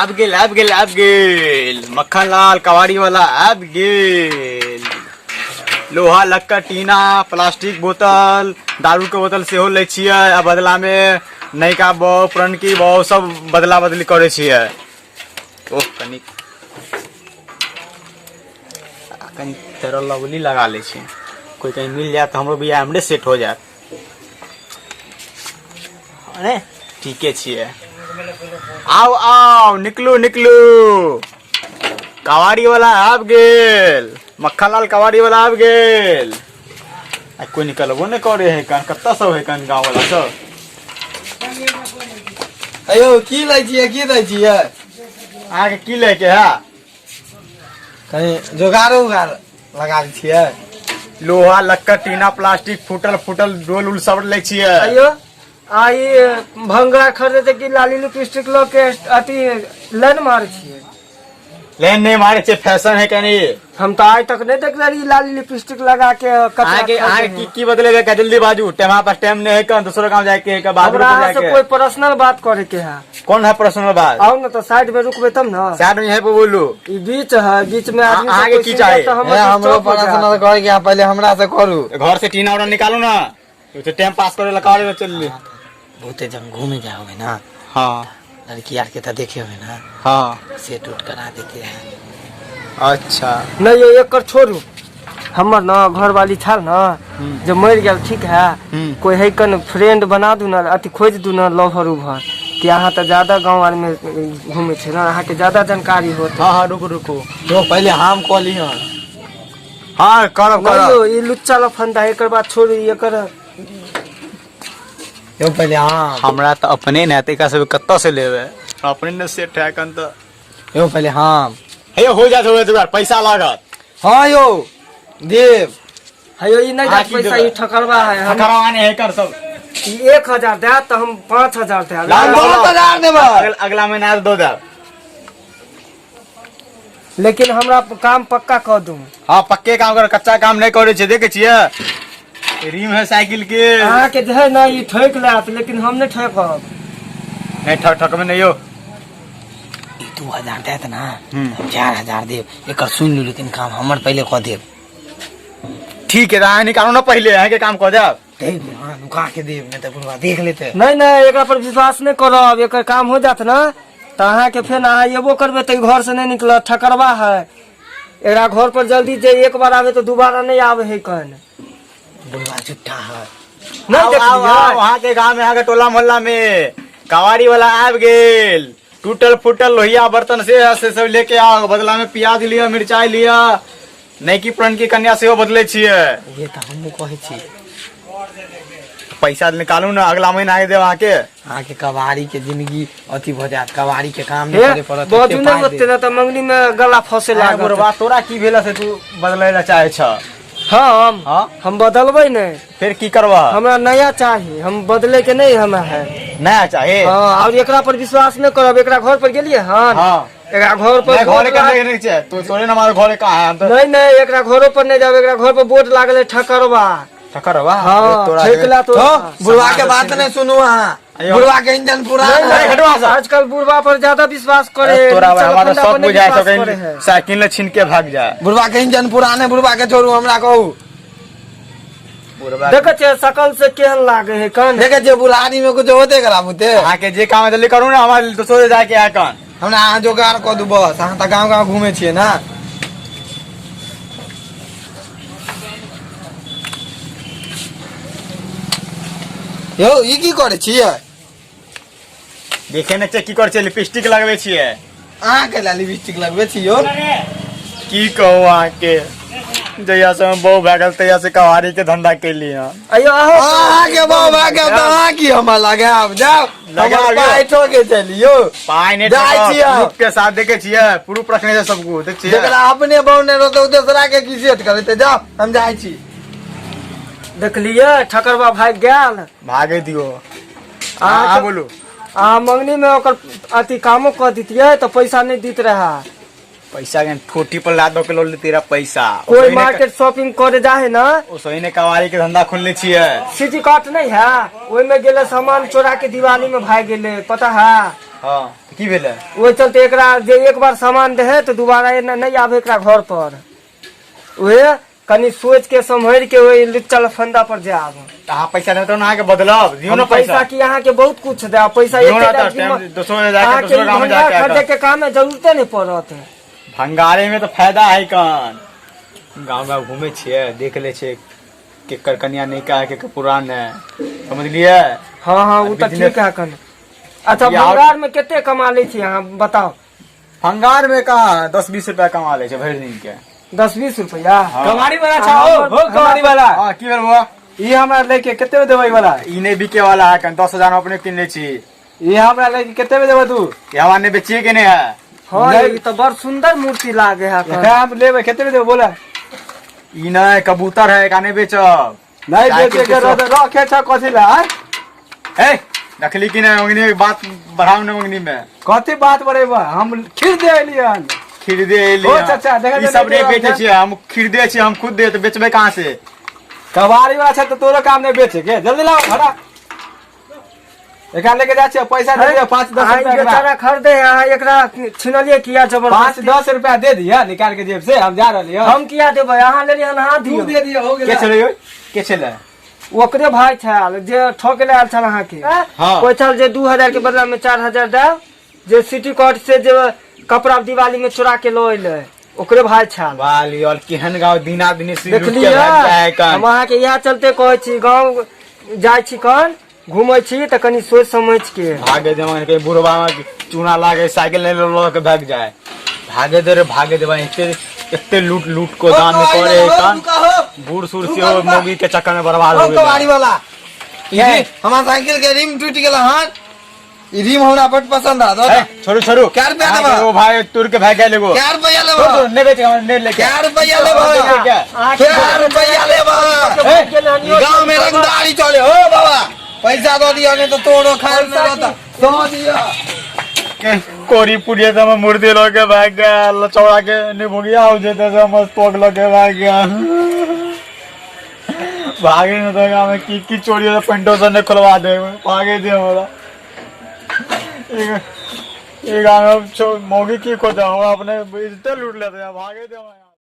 आबि गेल आबि गेल आबि गेल मक्खन लाल कबाड़ी वाला आबि गेल। लोहा लक्कड़ टीना प्लास्टिक बोतल दारू के बोतल सेहो लै छियै आ बदला में नयका बॉ पुरनकी बॉ सब बदला बदली करै छियै। ओह कनी कनी तेरह लवली लगा लै छी, कोई कहीं मिल जाए तो हमरो बियाह हमरे सेट हो जाए। अरे ठीके छियै। आओ आओ निकलू निकलू, कबाड़ी वाला आबि गेल, मक्खनलाल कबाड़ी वाला आबि गेल। आ कोई निकलबो नहि करे है कन, कतऽ सब है कन गाँव वाला सब। अयो की लै छियै, की दै छियै? अहाँके की लैके है? कहीं जोगाड़ो उगाड़ लगा दै छियै? लोहा लक्कड़ टीना प्लास्टिक फूटल फूटल डोल उल सब लै छियै। अयो आ ई भंगा खरीदे कि लाली लिपस्टिक लऽ के अथी लाइन मारै छियै? लाइन नहीं मारे छियै, फैशन है कनी। हम तऽ आइ तक नहि देखले रही लाली लिपस्टिक लगा के कचरा अहाँके खरीदे अहाँके में। की की बदलेबै का? जल्दी बाजू, टाइम पर टाइम नहीं है कन, दूसरो गाँव जाके है, बाद हमरा अहाँ से जाके। कोई पर्सनल बात करे के है। कौन है पर्सनल बात? आउ ने तऽ साइड में रुकबै तब ने। साइड में यहीं पे बोलू। ई बीच है, बीच में आदमी सब अहाँके कोई की सुनि चाही? जायत तऽ हमर ए, हमरो डिस्टर्ब हो जायत। पर्सनल करे के है, पहले हमरा से करू। घर से टीना उना निकालू ना, तो टाइम पास करे ला काले में चल ली। बहुते जब घूमे जाओगे ना, हाँ, लड़की यार के तो देखे होगे ना? हाँ। सेट उट करा देते हैं। अच्छा। नहीं ये एकर छोड़ू, हमर ना घरवाली छल ना जे मरि गेल, ठीक है? कोई है कन फ्रेंड बना दू ना, अथी खोज दू ना लवर उभर, कि अहाँ तऽ ज्यादा गाँव आर में घूमे छै ना, अहाँके ज्यादा जानकारी होत। हाँ हाँ, रुकू रुकू। तो पहले हम कहली हन। हाँ करब नहीं करब। यौ, ई लुच्चा लफंदा, एकर बात छोड़ू, एकर यो पहले हम। हमरा तऽ अपने ने हेतै, एकरा सब कतऽ से लेबै, अपने ने सेट है कन तऽ। यो पहले हम। हे हो जात हो जात, पैसा लागत। हाँ यो देव। हे यौ, ई नहीं अहाँ देत की पैसा, देबै? ई ठकरवा है। हम ठकरवा नहीं है कर सब। ई 1000 देत तऽ हम 5000 देब। लाओ, लाओ, लाओ। 10,000 देबै। अगला महीना दो देब। लेकिन हमरा काम पक्का कऽ दू। हाँ पक्के काम कर, कच्चा काम नहीं करे छियै, देखे छियै रिम है साइकिल के। अहाँके जे है ना ई ठोकि लेत, लेकिन हम नहीं ठोकब। नहीं ठक ठकमे नहीं यो। ई 2000 देत ना, हम 4000 देब। एकर सुनि लू, लेकिन काम हमर पहले कऽ देब। ठीक है, अहाँ निकालू ना पहले, अहाँके काम कऽ देब। देब, हाँ नुका के देब, नहीं तऽ बुढ़वा देख लेते। नहीं नहीं, एकरा पर विश्वास नहीं करब, एकर काम हो जात ना तऽ अहाँके फेर अहाँ एबो करबै तऽ ई घर से नहीं निकलत, ठकरवा है। एकरा घर पर जल्दी जे एक बार आबे तऽ दोबारा नहीं आबे है कन। बुढ़वा झूठा है। नहीं आओ, आओ, देखलियै? आओ, अहाँके गाँव में, अहाँके टोला मोहल्ला में कबाड़ी वाला आबि गेल। टूटल फूटल लोहिया बर्तन से है, से सब लेके आओ, बदला में प्याज लिअ, मिरचाई लिअ, नैकी पुरनकी कन्या सेहो बदलै छियै। उहे तऽ हमहूँ कहै छी। पैसा निकालू ना, अगला महीना आके देब अहाँके। अहाँके कबाड़ी के जिंदगी अथी भऽ जायत, कबाड़ी के काम नहि हे करे पड़त। बाजू एते नहीं पाइ ओते देब। ना तऽ मंगनी में गला फंसे अरे लागत। बुढ़वा, तोरा की भेल से तू बदलै ला चाहे छ? हम हाँ? हम बदलबै नहीं। फिर की करबह? हमरा नया चाही, हम बदले के नहीं हमरा है। नया चाही? हाँ, और एकरा पर विश्वास नहीं करब। एकरा घर पर गेलिए हन? हाँ। एकरा घर पर नहीं, बोर्ड घरे के नहीं छै, तू तोरे ना हमारे घरे कहाँ है? हम तो नहीं नहीं, एकरा घरो पर नहीं जाब, एकरा घर पर बोर्ड लागल है ठकरवा। ठकरवा? हाँ, तोरा ठेकला तो। हो, बुढ़वा के बात नहीं सुनू अहाँ, अयो। बुढ़वा के इंजन पुराना नहीं, है। नहीं, हटवा से। आजकल बुढ़वा पर ज्यादा विश्वास करे अरे है, तोरा नीचा हमारा लफंदा सब पर नहीं बुझाए विश्वास सके, करे है। साइकिल ने छीन के भाग जाए। बुढ़वा के इंजन पुराने, बुढ़वा के छोड़ू, हमरा कहू। बुढ़वा देखे छियै शकल से केहन लागे है कन। देखे छियै बुढ़ारी में कुछ होते करा बुते। अहाँके जे काम है जल्दी करू ना, हमारे दोसर जाके आए कन। हमरा अहाँ जोगाड़ कऽ दू बस, अहाँ तऽ गाँव गाँव घूमे छियै ना। यौ ई की करै छियै? देखे ने छियै की करै छियै, लिपस्टिक लगबै छियै। अहाँ कैला लिपस्टिक लगबै छी यौ? की कहू अहाँके, जहिया से हम बहू भए गेल तहिया से कबाड़ी के धंधा केली हँ। अयो अहो अहाँके बहू भए गेल तऽ अहाँ की हमरा लगायब? जाउ लगायब हमर यौ। पाइ ठोके चलियौ। पाइ नहि जाइ ठकब, छियै। प्रूफ के साथ देखे छियै, प्रूफ रखने छै सबको, देख छियै। जकरा अपने बहू नहि रहतै ओ दोसरा के की सेट करेतै? जाउ हम जाइ छी। देखलियै ठकरवा भागि गेल। भागे दियौ। अहाँ अहाँ बोलू। अहाँ मंगनी में ओकर अथी कामो कऽ दितियै तऽ पैसा नहि दैत रहए। पैसा के ठोटी पर लाद के लो तेरा पैसा। कोई ओसही ने मार्केट शॉपिंग करे जाए है ना, ओसही ने कबाड़ी के धंधा खोलने छियै। सिटी कार्ट नहीं है, ओहिमे गेलै सामान चोरा के दिवाली में भागि गेलै, पता है? हाँ तऽ की भेलै? ओहि चलते एकरा जे एक बार सामान दे है तऽ दोबारा एना नहि आबे एकरा घर पर। उहे कनि सोच के सम्हरि के ओहि लुच्चा लफंदा पर जायब। तऽ अहाँ पैसा देब तब ने अहाँके बदलब। दियौ ने हम पैसा पैसा की अहाँके बहुत कुछ देब पैसा। दियौ ने एते तऽ देब कि टाइम दोसरो जाके अहाँके दोसरो ई गाँव में भंडार जाके खरीदे के काम में जरूरते नहि पड़त। भंगारे में तऽ फायदा है कन। गाँव गाँव घूमे छियै, देख लै छियै केकर कनिया नयका है, केकर पुरान है, समझलियै? हाँ हाँ, ओ तऽ बिजनेस ठीक है कन। अच्छा, बियाह- भंगार में कते कमा लै छी अहाँ, बताउ? भंगार में कहाँ 10-20 रुपया कमा लै छै भरि दिन के। 10-20 रुपया? हाँ। कबाड़ी वाला छा हो हो कबाड़ी वाला। हाँ, की भेल बौआ? ई हमरा लेके कते में देबै वाला? ई नहि बिके वाला है कन, 10,000 में अपने किन लै छी। ई हमरा लेके कते में देबै तू? ई हमरा नहि बेचिए के नहि है। हाँ। नहीं। ई तऽ बड़ सुंदर मूर्ति लागे है कन। एकरा हम लेबै, कते में देबै बोला? ई नहि कबूतर है, एकरा नहि बेचब। नहीं साइकिल बेचे के के रह रखे छ कथी ला आय? ए रखली कि नहीं मंगनी के बात बढ़ाओ ने मंगनी में। कथी बात बढ़ेबा, हम खीर दे एलियन। खरीदे एली। ओ चाचा, देखा ई सब देखा नहीं बेचे देखा। छियै हम, खरीदे छियै हम खुद दे तऽ बेचबै कहाँ से? कबाड़ी वाला छ तऽ तोरो काम नहीं बेचे के। जल्दी लाओ खड़ा, एकरा लेके जा छियै, पैसा दे दिया 5-10 अहाँ ई रुपया एकरा। बेचारा खरीदे है, अहाँ एकरा छिनलियै किया 5 जबरदस्ती? 10 रुपया दे दिया निकाल के जेब से, हम जा रहली हन। हम किया देबै? अहाँ लेलियै हन, अहाँ तू दियौ। दे दिया, हो के गेला। छलै यौ? के छलै? ओकरे भाई छल जे ठोके ले आयल छल अहाँके। हाँ। कोइ छल जे 2000 के बदला में 4000 देब, जे सिटी कोर्ट से जे कपड़ा दिवाली में चुरा के लऽ एलै, ओकरे भाई छल। वाली और केहन गाँव दिना दिनी से लूट के देखलियै? भागि जाय कन। हम अहाँके इएह चलते कहै छी, गाँव जाइ छी कन घूमै छी तऽ कनि सोचि समझ के। भागे दे मगर कहीं बुढ़वा में चूना लागे साइकिल नहीं लऽ के भाग जाए। भागे दे रे, भागे दे भाई, एते एते लूट लूट को दान में करे कन। बूढ़ सूढ़ से रुका, रुका। मौगी के चक्कर में बर्बाद हो कबाड़ी गेलै। वाला हमार साइकिल के रिम टूट गेल हन, ई रिम हमरा बड पसंद आ। ए, छोड़ू छोड़ू। कै रुपया अहाँके देबह? एगो भाई तुर के भाग गेल एगो। कै रुपया छोड़ लेबह? छोड़, नहीं बेचे हमरा, नहीं लेके। कै रुपया लेबह? अहाँके कै रुपया लेबह? गाँव में रंगदारी चले हो बाबा, पैसा दऽ दिअ नहीं तो तोरो खाए में रहता, दऽ दिअ। के कोरी पुड़िया से हमर मूर्ति लऽ के भाग गेल, चौड़ा के निभोगिया हो जेते से हमर तोक लऽ के भाग गेल। भागे न तो गाँव में की की चोरी हो, पेंटो से नहीं खुलवा दे, भागे दे हमरा। ई गाँव में मौगी की खोजा हमरा, अपने इज्जत लूट लेते हैं, भागे दे हमरा।